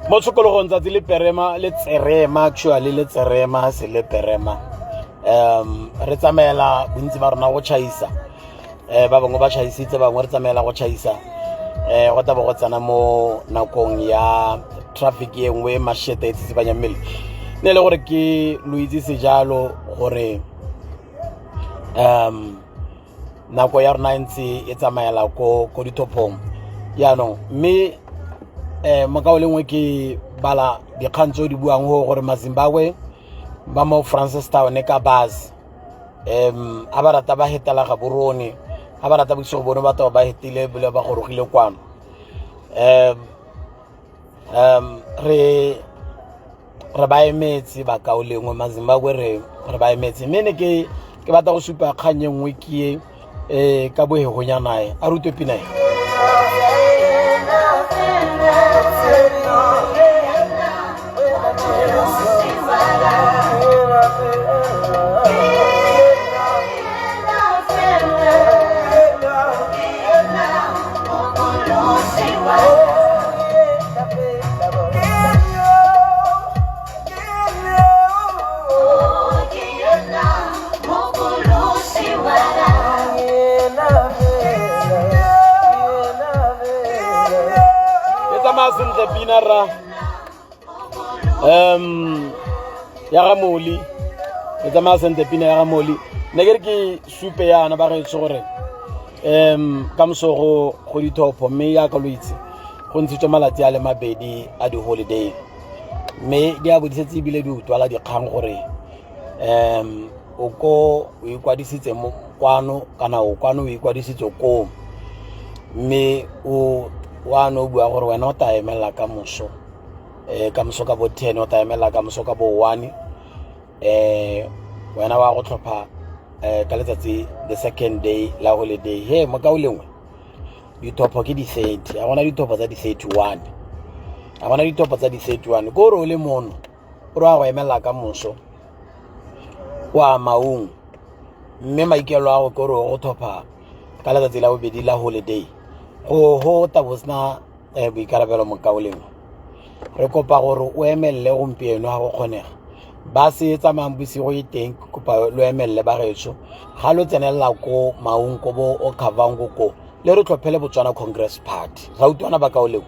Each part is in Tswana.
Mo tshokologong tsatsi le perema le tserema, actually le tserema se le perema. Re tsamaela bontsi ba rona go chaisa, ba bangwe ba chaisitse, bangwe re tsamaela go chaisa. Go tabo go tsena mo nakong ya traffic e nngwe e mashete e tsitsibanya mmele. Ne e le gore ke lo itsise jalo gore nako ya rona e ntse e tsamaela ko dithophong jaanong. Mme mokao lengwe ke bala dikgang tse o di buang go gore Mazimbabwe ba mo Francistown ka bus, a ba rata ba hetela Gaborone, a ba rata bosigo bone ba taba ba hetile bole ba gorogile kwano. Re ba emetse bakaulengwe Mazimbabwe, re ba emetse. Mme ne ke batla go supa kgang e nngwe ke e ka bohegonyanae a rutwe pina e. E tsamaya sentle pina rra ya ga Moli, e tsamaya sentle pina ya ga Moli. Ne ke re ke supe yana ba gaetsho gore ka moso go dithopho, mme yaka lo itse go ntshitswe malatsi a le mabedi a di-holiday, mme di a bodisetse ebile di utlwala dikgang gore o ko o ikwadisitse mo kwano kana o kwano o ikwadisitse koo, mme o wa no bua gore wena o ta emelela ka moso, ka moso ka bo 10, o ta emelela ka moso ka bo 1, wena wa go tlhopha ka letsatsi the second day la holiday. He mokaulengwe, dithopho ke di-30, a gona dithopho tsa di-31, a gona dithopho tsa di-31. Ko gore o le mono o re wa go emelela ka moso wa Maung, mme maikelo a go ke gore o go thopha ka letsatsi la bobedi la holiday, go tabo sena boikarabelo. Mokaulengwe, re kopa gore o emelele gompieno ga go kgonega. Ba se tsamayang bosigo e teng, ke kopa lo emelele bagaetsho. Ga lo tsenelela ko Maung, ko bo Okavango ko, le re tlhophele Botswana Congress Party. Ga utlwana bakaolengwe,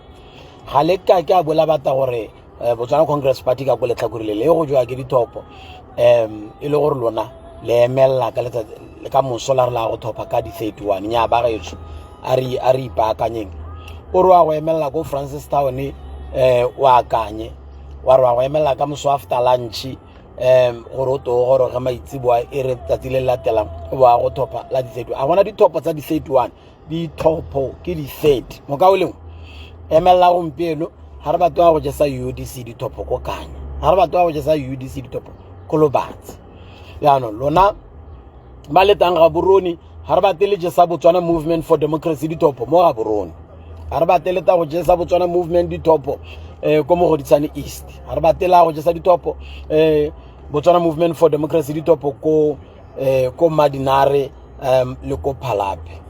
ga le ka ke a bola bata gore Botswana Congress Party ka ko letlhakore le le go jewa ke dithopo, e le gore lona le emelela ka letsatsi ka moso la re la go thopha ka di-31. Nya bagaetsho, a re ipaakanyeng. O re wa go emelela ko Francistown, o akanye wa re wa go emelela ka moso after lunch, gore o to goroge maitseboa, e re tsatsi le le latelang o ba go thopha la di-31. A gona dithopo tsa di-31, dithopo ke di-30. Mokaolengwe, emelela gompieno. Ga re batho ba go jesa UDC dithopo ko Kanye, ga re batho ba go jesa UDC dithopo ko Lobatse. Jaanong lona ba letang Gaborone, ga re batle le jesa Botswana Movement for Democracy dithopo mo Gaborone, ga re batle leta go jesa Botswana Movement dithopo ko Mogoditshane East, ga re batle la go jesa dithopo Botswana Movement for Democracy dithopo ko Madinare le ko Phalape.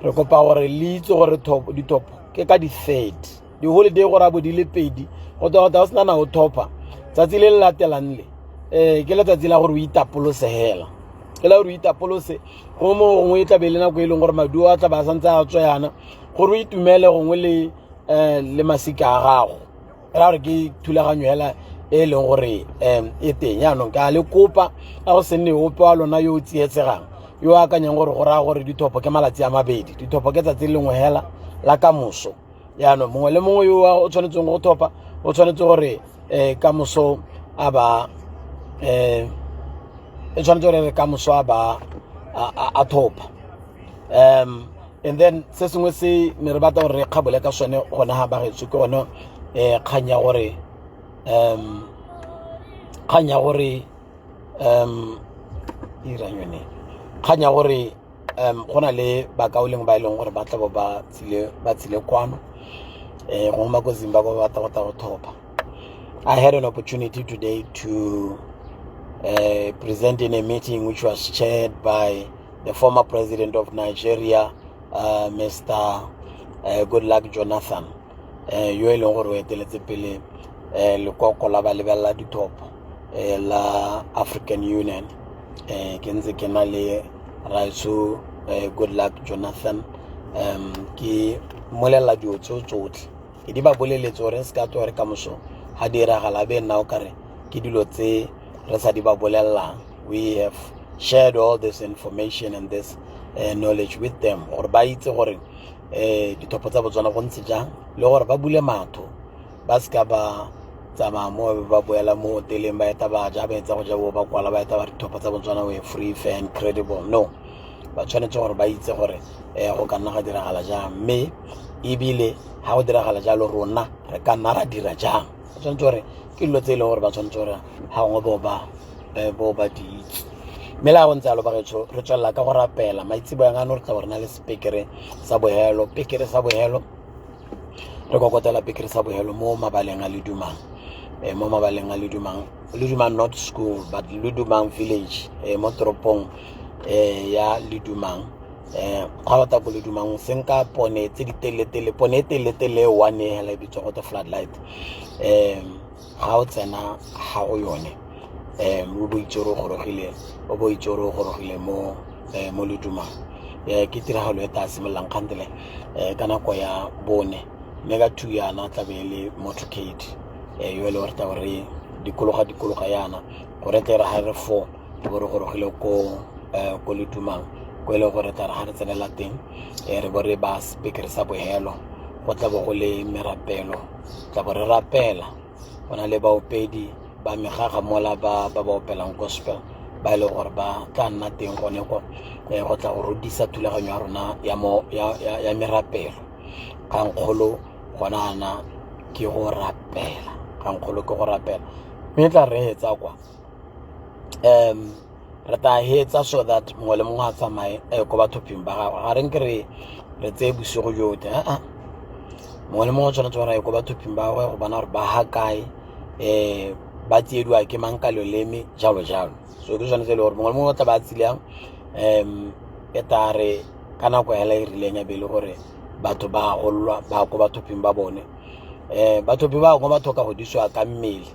Re kopa gore le itse gore dithopo ke ka di-30, di-holiday gore a bo di le pedi go tota o sena na o thopha tsatsi le le latelang le ke letsatsi la gore o itapolose hela, ke la gore o itapolose. Gongwe mo gongwe e tlabe e le nako e leng gore maduo a tla ba santse a tswa yana, gore o itumele gongwe le masika a gago. E ra gore ke thulaganyo hela e leng gore e teng. Jaanong ka le kopa a go se nne ope wa lona yo o tsietsegang, yo o akanyang gore go raya gore dithopo ke malatsi a mabedi. Dithopo ke tsatsi lengwe hela la ka moso. Jaanong mongwe le mongwe yo o tshwanetseng go thopha o tshwanetse gore ka moso a ba e tshwanetse gore re ka moso a ba a thopha. And then se sengwe se ne re batla gore re kgabole ka sone gone ga bagaetsho ke gone kgang ya gore kgang ya gore irang yone kgang ya gore go na le bakaulengwe ba e leng gore ba tla bo ba tsile kwano gongwe makotsing ba ba batla go tla go thopha. I had an opportunity today to present in a meeting which was chaired by the former president of Nigeria, Mr. Goodluck Jonathan. Yo e leng gore o eteletse pele lekoko la ba lebelela dithopo la African Union. Ke ntse ke na le raetsho Good Luck Jonathan. Ke mmolelela dilo tseo tsotlhe, ke di ba boleletse gore se ka tlo re ka moso ga diragala be nna o kare ke dilo tse re sa di ba bolelelang. We have shared all this information and this knowledge with them gore ba itse gore dithopo tsa Botswana go ntse jang, le gore ba bule matho, ba seka ba tsamaya mo ba boela mo hoteleng, ba eta ba ja, ba etsa go ja bo ba kwala, ba eta ba dithopo tsa Botswana we free, fair and credible. No, ba tshwanetse gore ba itse gore go ka nna ga diragala jang, mme ebile ga go diragala jalo rona re ka nna ra dira jang. Ba tshwanetse gore ke dilo tse e leng gore ba tshwanetse gore ga gongwe bo ba di itse. Mme le ga go ntse jalo, bagaetsho, re tswelela ka go rapela. Maitseboeng ano re tla bo re na le sepekere sa bohelo, pekere sa bohelo. Re kokotela pekere sa bohelo mo mabaleng a Ledumang, mo mabaleng a Ledumang, Ledumang not school but Ledumang village, mo toropong ya Ledumang. Ga o ta ko Ledumang, senka pone tse di telele-telele, pone e telele-telele e one e hela e bitswa go te floodlight. Ga o tsena ga go yone, o bo itse gore o gorogile, o bo itse gore o gorogile mo Ledumang. Ke tiragalo e tla simololang kgantele ka nako ya 4, mme ka 2 yana tla be e le motorcade yo e le gore tla bo re dikologa dikologa yana gore tle re ga re 4 re bo re gorogile ko Ledumang, ko e leng gore tla re ga re tsenela teng re bo re ba sepekere sa bohelo. Go tla bo go le merapelo, tla bo re rapela, go na le baopedi ba megaga mola ba ba opelang gospel ba e leng gore ba tla nna teng gone ko go tla go rodisa thulaganyo ya rona ya mo ya ya, ya merapelo. Kgangkgolo gona ana ke go rapela, kgangkgolo ke go rapela, mme tla re etsa kwa re tla hetsa so that mongwe le mongwe a tsamaye ko bathophing ba gagwe. Ga re nke re tseye bosigo jotlhe, aa, mongwe le mongwe o tshwanetse gore a ye ko bathophing ba gagwe go bona gore ba ha kae, ba tsiediwa ke mang ka loleme, jalo jalo. So ke tshwanetse e le gore mongwe le mongwe o tla ba a tsileng e tla re ka nako hela e rileng ya be e le gore batho ba gololwa ba ko bathophing ba bone. Bathophi ba bangwe ba tlhoka go disiwa ka mmele.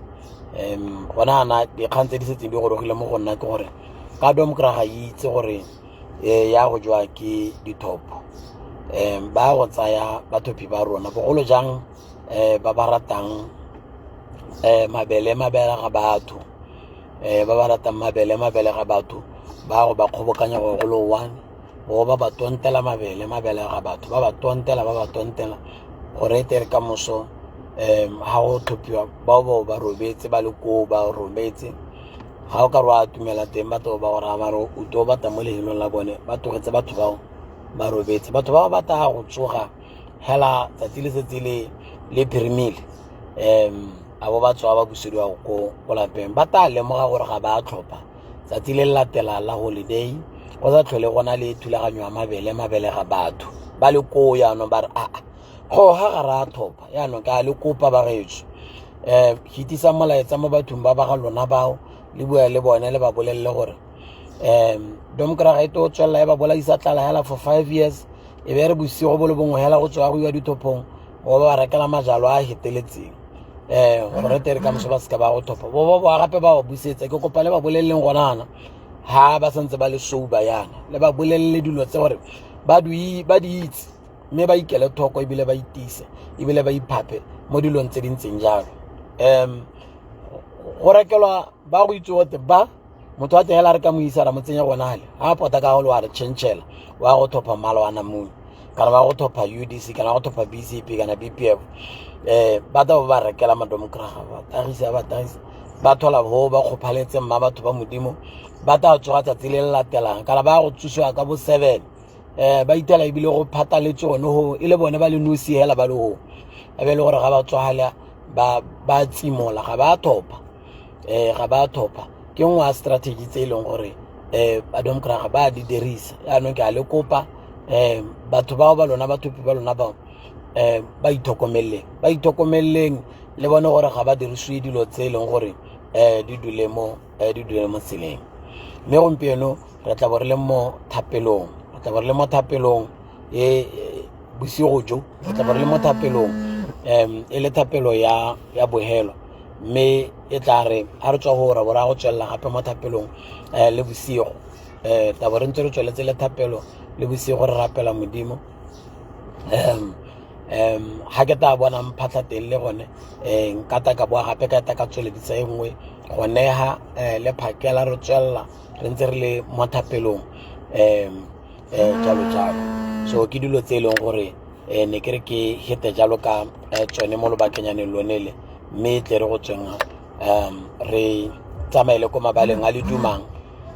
Gona ana dikgang tse di setseng di gorogile mo go nna ke gore ka Domkrag ga itse gore ya go jwa ke dithopo, ba go tsaya bathophi ba rona, bogolo jang ba ba ratang mabele mabele ga batho, ba ba ratang mabele mabele ga batho, ba go ba kgobokanya go go le one bo ba ba tontela mabele mabele ga batho, ba ba tontela, ba ba tontela gore e tere ka moso ga go tlhophiwa bao bao ba robetse, ba le koo ba robetse. Ga o ka re wa atumela teng, batho ba go raya ba re o to bata mo lehelong la bone, ba tlogetse batho bao ba robetse. Batho bao ba tla go tsoga hela tsatsi le setse le phirimile, a bo ba tswa ba busediwa ko lapeng. Ba tla lemoga gore ga ba tlhopha tsatsi le le latela la holiday go sa tlhole go na le thulaganyo ya mabele mabele ga batho ba le koo. Yaanong ba re aa goga ga re a tlhopha. Yaanong ke a le kopa, bagaetsho, fetisa molaetsa mo bathong ba ba ga lona bao le bua le bone, le ba bolelele gore Domkrag ga e to tswelela e ba bolaisa tlala hela for 5 years, e be re bosigo bo le bongwe hela go tswa go iwa dithophong bo ba rekela majalwa a heteletseng, gore tere ka moso ba seka ba go thopha bo ba boa gape ba ba busetsa. Ke kopa le ba boleleleng gonana ha ba santse ba le sober yana, le ba bolelele dilo tse gore ba di itse, mme ba ikele thoko ebile ba itise ebile ba iphaphe mo dilong tse di ntseng jalo. Go rekelwa ba go itse gote ba motho wa teng hela re ka mo isa ra mo tsenya gonale ga a pota ka golo wa re tšhentšhela wa go thopha mmala wa namune, kana ba go thopha UDC, kana go thopha BCP kana BPF, ba tla ba rekela madomokraga, ba tagisa, ba tagisa, ba thola bo ba kgophaletse mma batho ba Modimo. Ba tla tsoga tsatsi le le latelang kana ba go tsosiwa ka bo 7, ba itela ebile go phataletse gone go e le bone ba le nosi hela ba le go e be le gore ga ba tswagala ba tsimola ga ba thopha, ga ba thopha. Ke nngwe ya strategy tse e leng gore badomokraga ba di dirisa. Yaanong ke a le kopa, batho bao ba lona, bathophi ba lona bao, ba ithokomeleng, ba ithokomeleng le bone gore ga ba dirisiwe dilo tse e leng gore di dule mo tseleng. Mme gompieno re tla bo re le mo thapelong, re tla bo re le mo thapelong e bosigo jo, re tla bo re le mo thapelong. um e le thapelo ya ya bohelo mme e tla re ga re tswa go ra bo ra go tswelela gape mo thapelong um le bosigo um tabo re ntse re tsweletse le thapelo le bosigo re rapela modimo um um ga ke ta bonang phatlha teng le gone um nka ta ka boa gape ka ta ka tsweledisa e nngwe gone ha um le phakela re tswelela re ntse re le mo thapelong um um jalo jalo so ke dilo tse e leng gore um ne ke re ke hete jalo ka tsone mo lobakenyaneng lone le mme tle re go tsweng um re tsamaele ko mabaleng a le dumang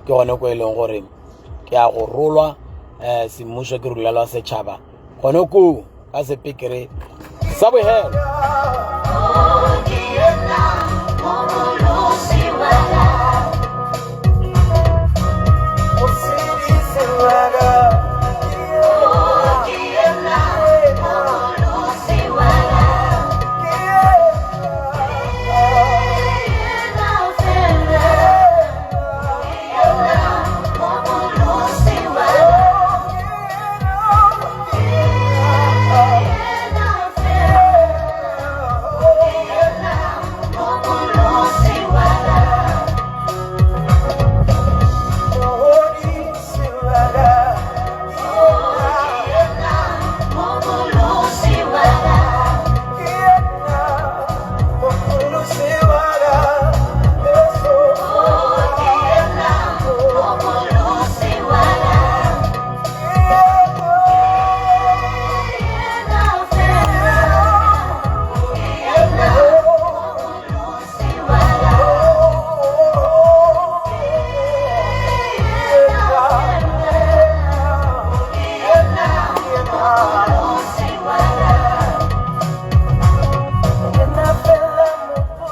ke gone ko e leng gore ke a go rolwa um semmuso ke rulelwa setšhaba gone koo ka sepekere sa bohelo.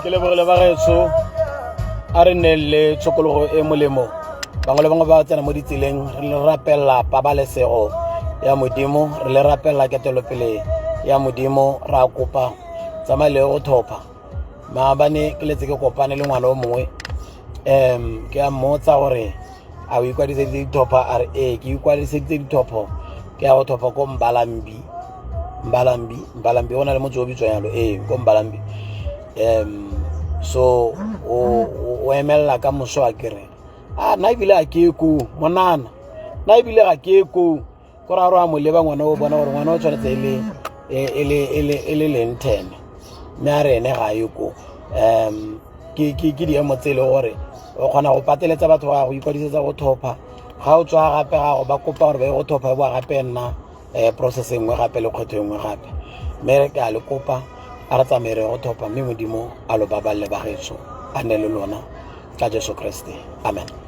Ke lebogile bagaetsho, a re nneng le tshokologo e molemo. Bangwe le bangwe ba tsena mo ditseleng, re le rapelela pabalesego ya modimo, re le rapelela ketelopele ya modimo. Ra kopa tsamaya le go thopha. Maabane ke letse ke kopane le ngwana o mongwe, um ke a mmotsa gore a o ikwadisitse dithopha, a re ee, ke ikwadisitse dithopho, ke ya go thopha ko Mbalambi. Mbalambi, Mbalambi, go na le motse o bitswang yalo, ee, ko Mbalambi. Um so o emelela ka moso, a kere a nna ebile a ke koo monana, nna ebile ga ke koo. Ko ra a mo leba ngwana o bona gore ngwana o tshwanetse e le lentene, mme a re ene ga ye ko. Um ke diemo tse e leng gore o kgona go pateletsa batho ba go ikwadisetsa go thopha, ga o tswa gape ga go ba kopa gore ba ye go thopha, e boa gape nna um process e nngwe gape le kgwetho e nngwe gape. Mme re ka le kopa, a re tsamaye re go thopha, mme modimo a lo babalele bagaetsho, a nne le lona ka Jesu Kriste, amen.